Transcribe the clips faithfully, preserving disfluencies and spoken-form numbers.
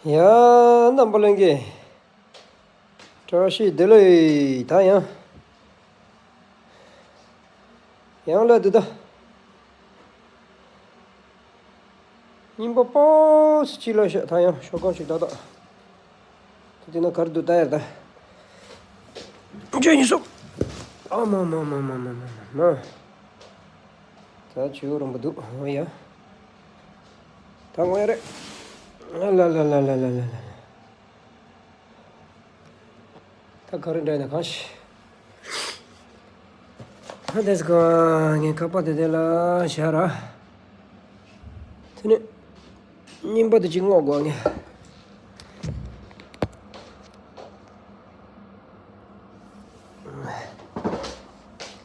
ཡ། རྣམ་པ་ལྷན་རྒྱས། བཀྲ་ཤིས་བདེ་ལེགས། ད་ཡང་། ཡང་ལ་འདི་ད། རྙིང་པ་པོ་སི་ཅི་ལ་ཤ་ད་ཡང་ཤོག་གང་ཞིག་ད་ད། དེ་ན་གར་འདུག་ད་ཡར་ད། བཅུ་གཉིས་སོ། ཨ་མ་མ། ད་ཆུ་རོང་པ་འདུག་ཨོ་ཡ། ད་ངོ་ཡ་རེད། ཨ་ལ་ལ། ད་ག་རེ་འདྲ་ཡིན་ན་གང་ཤེས། ད་དེ་ཟེར་ག་ངས་ཁ་པར་དེ་དེ་ལ་བཞག་ར། དེ་ནས་རྙིང་པ་དེ་གཅིག་སྔོག་དགོས་ངས།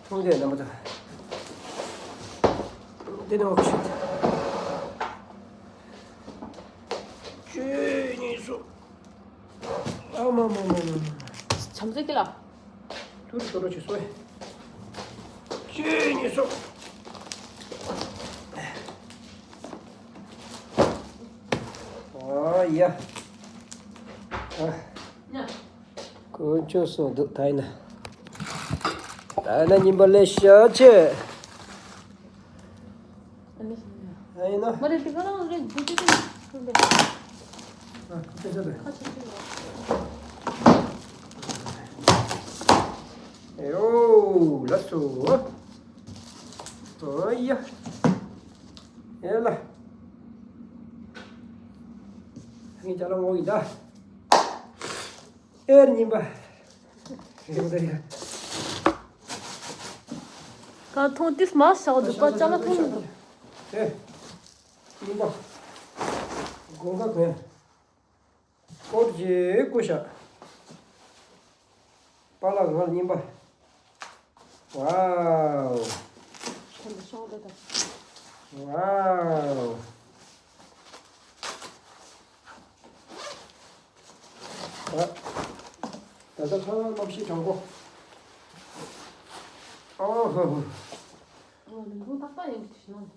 ཁོང་དེ་རྣམ་པ་ཚོ། དེ་ནས་འོག་ཤོད། བཅུ་གཉིས་སོ། ཨ་མ་མ་མ་མ་མ། བྱམས་བརྩེ་སྐྱེ་ལ། ཐུར་ཐུར་ཆུ་སོ། བཅུ་གཉིས་སོ། ཨ་ཡ། ཨ། ཀུན་སྤྱོད་སོགས་འདུག་ད་ཡིན་ན། ད་ཡིན་ན་རྙིང་པ་ལས་ཤ་ཆེ། ཨ་ཡིན་ན། མ་རེད་དེ་ག་རང་རེད་འདུག་དེ་དེ། ཨ་ཁ་ཆེ་ཆེ་རེད། ཁ་ཆེ་ཆེ་རེད། ཨེ་ཡོ་ལགས་སོ། ཨོ་ཡ། ཨེ་ལ། ངས་ཅ་ལག་ངོ་ཡི་ད། ཨེ་རྙིང་པ། རེད་མ་རེད། ག་ཐོང་ཏིས་མ་ཤག་འདུག་པ་ཅ་ལག་ཐོང་འདུག་ཨེ། རྙིང་པ། དགོང་ཁ་གོན། སྐོར་གྱིས་བསྐུ་ཤག་པཱ་ལགས་ང་ལ་རྙིང་པ། ཝའོ། ཁོང་དུ་ཤོག་ལོ་དང་། ཝའོ། ད་ད་ལྟ་ཚང་མ་སྣུམ་ཞིག་དྲང་པོ། ཨོ་ཧོ་ཧོ། ཨོ་ལུང་ཐུང་ཏག་ཏག་ཡིན་གྱི་ཞིག་ནང་།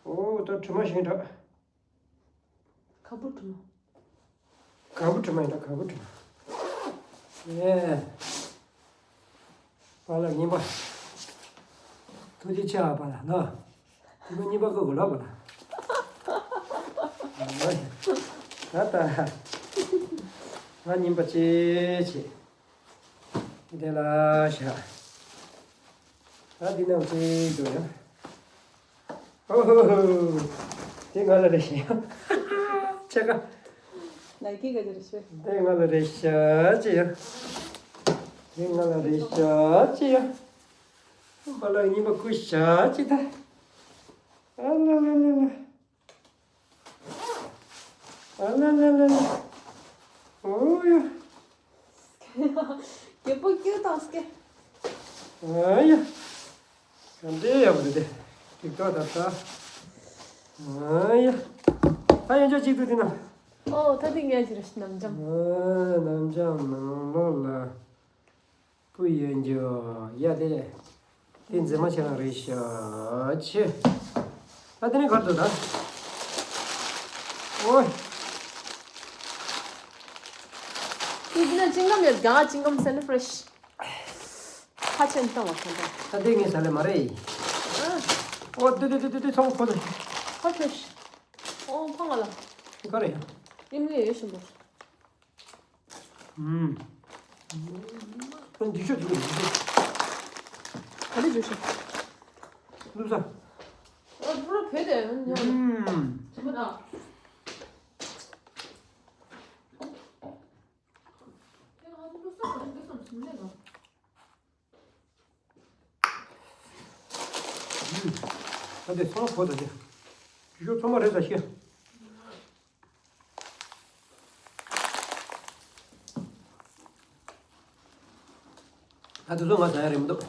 ཨོ་ད་དྲི་མ་ཞིག་འདྲ། ཁ་བུ་དྲི་མ། ཁ་བུ་དྲི་མ་ཡིན་ད་ཁ་བུ་དྲི་མ། ཨེ། པཱ་ལགས་རྙིང་པ། ཐུགས་རྗེ་ཆེ་ཨ་པཱ་ལགས་ན། དེ་མ་རྙིང་པ་ཁ་བུ་ལགས་པཱ་ལགས། ད་ད། ང་རྙིང་པ་ཆེ་ཆེ། དེ་ལ་བཞག་ད་འདི་ནང་བཙལ་འགྲོ་ཡ། ཨོ་ཧོ་ཧོ། དེ་ང་ལ་རེ་ཞིག་ཡ། ཆེ་ག་ནའི་ཀི་ག་ཅི་རེ་ཞིག་དེ་ང་ལ་རེ་ཞག་ཅི་ཡ། དེ་ང་ལ་རེ་ཞག་ཅི་ཡ། པཱ་ལགས་རྙིང་པ་ཁུ་ཞག་ཅི་ད། ཨ་ལ་ལ་ལ་ལ། ཨ་ལ་ལ་ལ་ལ། ཨོ་ཡ། རྒྱལ་པོ་སྐྱིད་དང་སྐྱིད། ཨ་ཡ། ག་འདྲའི་ཡག་པོ་འདུག་དེ། ཏིག་ཏོག་ད་ལྟ། ཨ་ཡ། ད་ཡང་ཅག་གཅིག་ཏུ་དེ་ན། ཨོ་ད་དེ་ངས་ཅི་རེད་ནམ་འཇམ། ཨ་ནམ་འཇམ་ནང་ལོགས་ལ། པུ་ཡོད་འགྱོ། ཡ་དེ། དེ་མཛེས་མ་ཆེ་རང་རེད་ཤག་ཆེ། ད་དེ་ནས་གར་འདུག་ད། ཨོ། དེ་དེ་ན་ཅིང་གམ་ཡོད་ག་ཅིང་གམ་སེན་ཕ་རེ་ཤི། ཁ་ཆེན་བཏང་བ་ཁྱོད་ད། ད་དེ་ངས་ཟ་ལེ་མ་རེད། ཨོ་དེ་དེ་དེ་དེ་ཚང་མ་ཁོ་ད། ཁ་ཆེ་ཤི། ཨོ་ཕང་ང་ལ། དེ་ག་རེད་ཡ། ཨིན་ངས་ཡོད་ཤི་འདུག་ཨུམ། ཁོ་འདི་ཤོད་འདི་ཤོད། ག་རེ་འཇུ་ཤོད། ལུག་ས། ཨ་བུ་ར་བོད་དེ་ཉོ། ཨུམ། ཆུ་མ་ད། ད་དེ་ཚང་མ་གོ་ད་དེ། ཞུ་ཚང་མ་རེད་ད་ཤེས། ད་དེ་ཚོ་ང་ཟ་ཡ་རེད་མི་འདུག་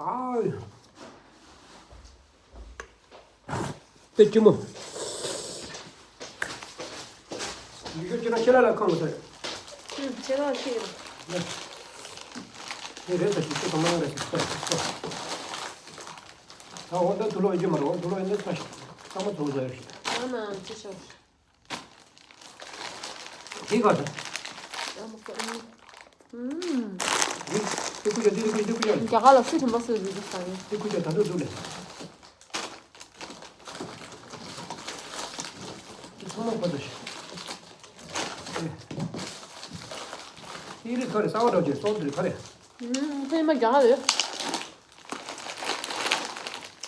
ཨའི། དེ་ཅི་མོ། ཡུལ་ཤུལ་ཁྱེད་རང་ཁྱེད་རང་ལ་ཁང་གི་ཟེར། ཁྱེད་རང་ཁྱེད་རང་། དེ་རེད་ཟེར་ཞིག་ཁྱེད་གང་མང་རེད་ཟེར། ད་འོ་ད་དུ་ལོག་ཡིན་གྱི་མ་རེད། འོ་དུ་ལོག་ཡིན་ན་ས་ཞིག་ཚང་མ་ཚོགས་ཟེར་ཞིག་ཨ་ན་ཅི་ཤོག་དེ་ག་ད། ཨམ། དེ་ཁུ་ཅོ་དེ་ཁུ་ཅོ་དེ་ཁུ་ཅོ། རྒྱ་གར་ལ་སུ་ཐོན་པ་སུ་རེད་ཟེར་ས་ཡིན། དེ་ཁུ་ཅོ་ད་འགྲོ་འདུག་ལེ། དེ་ཚང་མ་བར་དུ་ཤི། དེ་རིགས་ཁ་རེ་གསར་བ་འདྲ་ཅིག་སོང་དེ་རིགས་ཁ་རེ། ཨུམ། ཕ་ཡི་མ་རྒྱ་གར་རེད།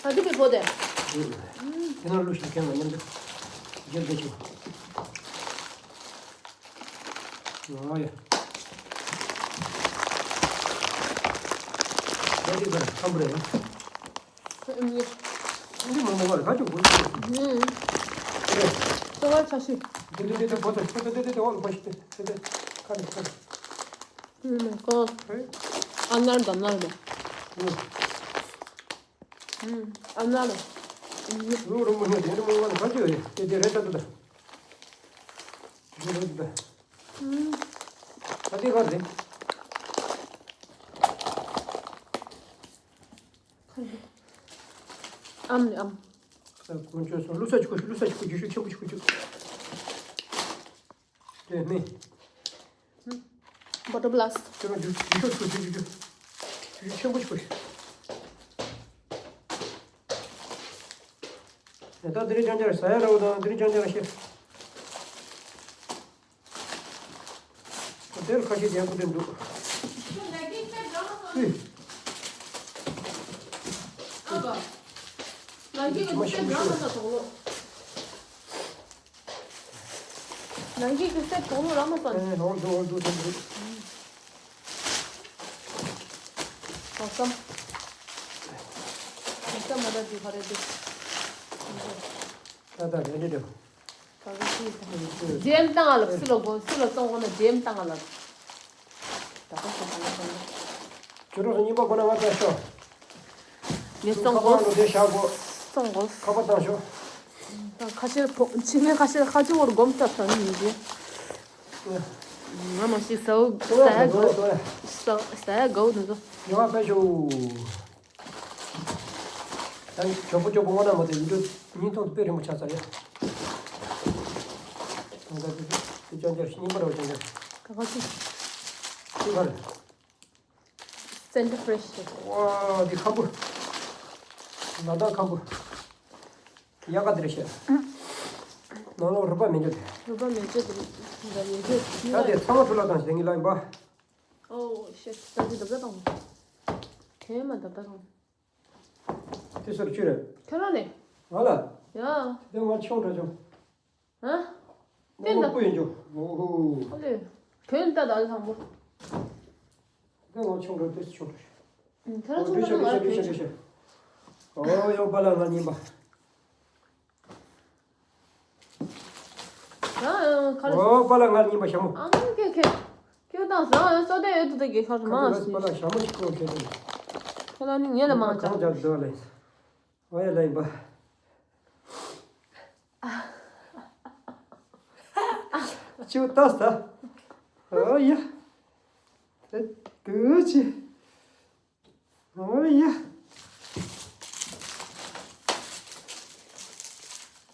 ཨ་འདི་གི་བོ་དེ། དེ་ན་ལུས་ཤིག་ཁྱེད་ལ་མཉམ་དུ་རྒྱབ་བསྡད་ཆོག་ཨོ་ཡ། ད་འདི་ག་ཁམ་བུ་རེད། ཨུམ། འདི་མང་པོ་བར་ག་ཅུ་བུ། ཨུམ། ཨེ། ཙོ་བ་ཆ་ཤི། འདི་འདི་འདི་འདི་བོ་དེ་འདི་འདི་འདི་འདི་འོག་ལ་བོ་ཤི་འདི་འདི་ཁ་ནས་ཁ་ནས། ཨུམ། ཀོ། ཨེ། ཨ་ནར་དང་ནར་དང་། ཨུམ། ཨུམ། ཨ་ནར་དང་། ཨུམ། ལུག་རིང་མོ་ནི་དེ་རིང་མོ་བ་ལ་ག་ཅུ་ཡོད་དེ་དེ་རེད་ད་འདུག་ད། འདི་རེད་ད། ཨུམ། ད་དེ་ག་རེད། ཨམ་ནི་ཨམ། ས་ཁོང་ཁྱོད་སོང་བླུག་ས་ཆུ་ཁུ་བླུག་ས་ཆུ་ཁུ་རྒྱུ་ཤུགས་ཆེན་པོ་ཆུ་ཁུ་ཆུ། དེ་ནི། བོ་ཊར་བྷ་ལ་སི་ཊི། ཁྱོད་རང་རྒྱུ་རྒྱུ་ཤུགས་ཆུ་ཁུ་རྒྱུ་ཤུགས་ཆུ། རྒྱུ་ཤུགས་ཆེན་པོ་ཆུ་ཁུ། ད་དེ་རིང་ཅང་ཅང་ཟ་ཡ་ར་བ་དང་དེ་རིང་ཅང་ཅང་ཤེས། དེར་ཁ་ཤས་ཡག་པོ་དེ་འདུག་ཨི། ནང་གི་གི་སེ་གོང་ལོ་ར་མ་སོང་། ཨེ། ཧོ་འདུག་ཧོ་འདུག་དེ་འདུག་ཧོ་སམ། ཧོ་སམ་མ་ད་དུ་ཧ་རེ་དུ། ད་ད་རེ་རེ་རེ། ད་ག་ཅི། ཇེམ་བཏང་ཨ་ལ་སུ་ལ་གོ་སུ་ལ་གཏོང་གོ་ན་ཇེམ་བཏང་ཨ་ལ། ད་ག་ཅི་བཏང་ཨ་བཏང་ཨ། ཁྱོད་རང་ཚོ་གཉིས་པ་ཁོ་ན་ང་ལྟ་ཤོག་ངས་གཏོང་གོ། ཁ་པར་ནང་དེ་བཞག་གོ། གཏོང་གོ། ཁ་པར་བཏང་ཤོག་ད་ཁ་ཤས་ཕོ་ཕྱི་ནས་ཁ་ཤས་ཁ་ཆུ་བོར་སྒོམ་ལྟ་ས་ནི་མི་འདུག་ང་མ་ཤི་སའུ་ས་ཡ་གོ། ས་ས་ཡ་གོ་ནི་ཚོ། ཡོང་བ་ཕེབས་ཤོག་ད་ནི་གྲོགས་པོ་གྲོགས་པོ་ངོ་ན་མ་ཐེ་ཡིན་འགྲོ། སྙིང་ཐོག་ཏུ་དཔེ་རིང་པོ་ཆགས་ཚར་ཡ། ད་ད་དེ་དེ་ཅང་ཅང་སྙིང་པ་རེད་ཅང་ཅང་། ད་ག་ཅི། ཅི་ག་རེད། སེན་ཏྲ་ཕེ་རེ་ཤི་རེད། ཝ་འདི་ཁམ་བུ། ལ་དྭགས་ཁམ་བུ། ཡག་ག་འདི་རེད་ཤག་ནང་ལོགས་རུས་པ་མེད་འགྱོ་དེ། རུས་པ་མེད་འགྱོ་དེ་རེད། འདི་མེད་འགྱོ། ད་དེ་ཚང་མ་འཁྲུ་ལ་བཏང་ཞིག་ངེད་ལ་ཡིན་པ། ཨོ་ཤེ། ད་དེ་འདི་འདྲ་བཏང་། དེ་མ་འདི་འདྲ་བཏང་། དེ་སོར་ཆུ་རེད། ཁྱོད་རང་ནས། ང་ལ། ཡ། དེ་ང་ཆུང་དྲགས་བྱུང་། ཧ། ནོར་ལོ་སྤུ་ཡིན་ཆུང་། ཨོ་ཧོ། ཨ་ལེ། གྱོན་ད་ད་ལ་དང་པོ། དེ་ང་ཆུང་དྲགས་དེ་ཆུང་དྲགས། ཁྱོད་རང་ཆུང་དྲགས་ང་གྱོན་ཆུང་། ཨོ་ཡོ་པ་ལ་ང་གཉིས་པ། ཨོ་པ་ལ་ང་གཉིས་པ་ཞྭ་མོ། ཨང་ཁེ་ཁེ། ཁྱོད་དང་ཟ་ཡོད་སོ་དེ་ཡོད་དུ་དེ་གེ་ཁར་མ་ཁ་ཐུག་པ་ལ་ཞྭ་མོ་ཞིག་ཁོ་ཁྱེད་དུ། ཁྱོད་ལ་ནི་ངེད་ལ་མང་ཅང་། ཁོང་ཅག་འདོད་ལེ། ཨོ་ཡ་ལ་ཡིན་པ། ཅུ་ཏོ་ས། ཨོ་ཡ། དེ་དུ་ཅི། ཨོ་ཡ།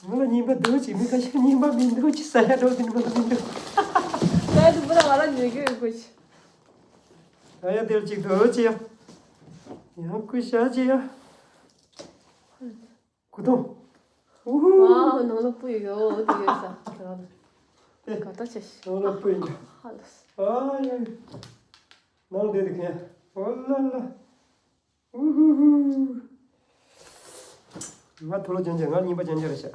ང་ལ་རྙིང་པ་འདུག་ཅིག་མི་ཁ་ཤས་རྙིང་པ་མི་འདུག་ཅིག་ས་ཡ་འགྲོ་དེ་ནི་མ་མི་འདུག་ད་དུ་བུ་ར་ང་ར་ཉོས་གི་ཡོད་གོ་ཅི། ཨ་ཡ་དེར་ཅིག་འདུག་ཅི་ཡ། ཡང་ཀུ་ཤ་ཅི་ཡ། ཀུ་ཏོང་། ཨུ་ཧུ། ཝའོ་ནང་ལོགས་སྤུ་ཡོད་ཡོད་དེ་ཡོད་ས། དེ། ག་ད་ཆེ་ཤི། ནང་ལོགས་སྤུ་ཡོད་ཡོད། ཧ་ལ་ས། ཨ་ཡ། ནང་བསྡད་དེ་ཁེ། ཨོ་ལ་ལ། ཨུ་ཧུ་ཧུ། ང་ཐོ་ལོ་ཅན་ཅན་ང་རྙིང་པ་ཅན་ཅན་རེད་ཤག་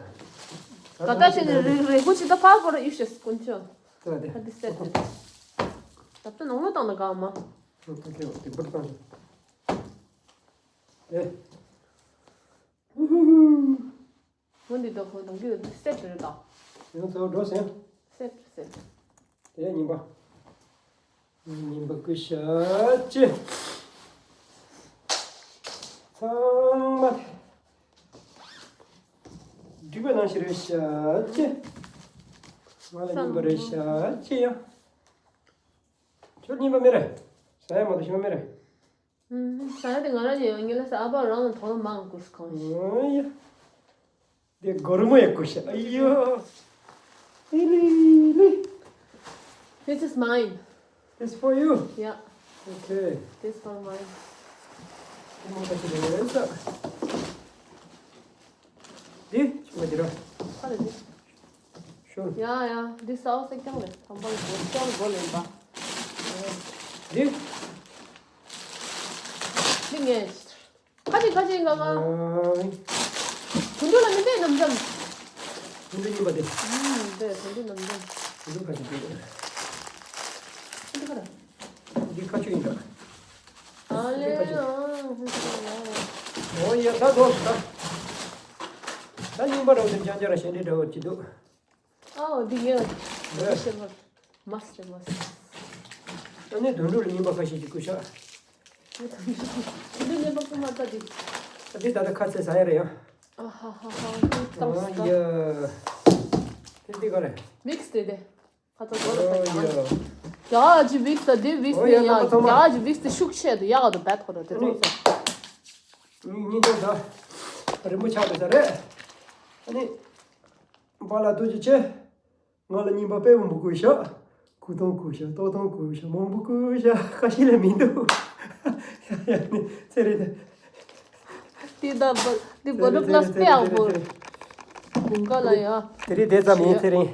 ག་ད་ཆེ་ནི་རེ་རེ་ཧུ་ཅི་ད་ཕར་བོར་ཨིབ་ཤེས་ཀུན་ཆོ། དེ་ལ་དེ། ད་དེ་སེ་དེ། ད་ད་ནང་ལོགས་བཏང་ན་གང་མ། ཨོ་ད་དེ་དེ་འབུར་བཏང་ཤག་ཨེ། ཨུ་ཧུ་ཧུ། འོ་འདི་ད་ཁོ་ནང་གི་སེ་དེ་རེད་ད། ཡང་ཚ་བོ་འགྲོ་སེ། སེ་སེ། དེ་རྙིང་པ། རྙིང་པ་ཀུ་ཤ་ཅི། ཚང་མ་འགྲིག་པའི་ནང་བཞིན་རེད་ཤག་ཅི། ང་ལ་རྙིང་པ་རེད་ཤག་ཅི་ཡ། ཁྱོད་རྙིང་པ་མི་རེད། ཟ་ཡ་མ་གཏོགས་ཞིམ་པ་མི་རེད། ཟ་ཡ་དེ་ང་རང་ཉོས་ཡོང་ངེད་ལ་ས་ཨ་ཕ་རང་ལ་དོ་སྣང་མང་དགོས་སུ་གང་ཞིག་ཨོ་ཡ། དེ་སྒོར་མོ་ཡག་པོ་ཤ། ཨ་ཡོ། ཨི་ལི་ལི། This is mine. This for you. Yeah, Okay. This for mine. ཁྱེད་མོ་ཁ་ཅིག་རེད་ས། འདི་ཆུང་བ་འདི་ར། What is it? Sure. Yeah, yeah. This is our second. Tambal go, second go lemba. འདི། This is. Kachi kachi nga nga. ཨ། Tundu la minde namjam. འདི་འདྲ་ཡིན་པ་དེ། Hmm, de tundu namjam. འདི་ཁ་ཅིག་འདི། Tundu kara. འདི་ཁ་ཅིག་ཡིན་ད། Ale. འོ་ཡ་ད་དོ་ད། ད་ཡིན་པ་རོ་དེ་ཅང་ཅང་ར་ཞེ་འདྲི་འདྲ་བོ་ཅི་འདུག Oh, the yeah. Yeah. Shema. Master, master. ཨ་ནི་དུད་འགྲོ་ལ་ཡིན་པ་ཁ་ཤས་ཀྱི་སྐུ་ཤ། Tundu lemba kuma tadi. ཨ་འདི་ད་ལྟ་ཁ་ཚེ་ཟ་ཡ་རེད་ཡ། Ah ha ha ha. ཨ་ཡ། དེ་འདི་ག་རེད། Mix de de. Kato go. ཨ་ཡ། Ya ji mix de de mix Oh, de yeah, ya. number two. Ya ji mix de shuk she de ya ga de bet ho de. གཉིས་གཉིས་འདོད་ད། གཉིས་གཉིས་འདོད་ད། རིན་པོ་ཆགས་པའི་ས་རེད། ཨ་ནི། བ་ལ་ཐུགས་རྗེ་ཆེ། ང་ལ་རྙིང་པ་དཔེ་མང་པོ་བསྐུར་ཤག་སྐུ་ཐང་བསྐུར་ཤག་ལྟོ་ཐང་བསྐུར་ཤག་མང་པོ་བསྐུར་ཤག་ཁ་ཤས་ལས་མི་འདུག་ཡ་ཡ་ནི་ཚེ་རིང་། Ti da ba, ti ba rub las pe a bo. Bunga la ya. དེ་རིང་དེ་ཙམ་ཡིན་ཚེ་རིང་།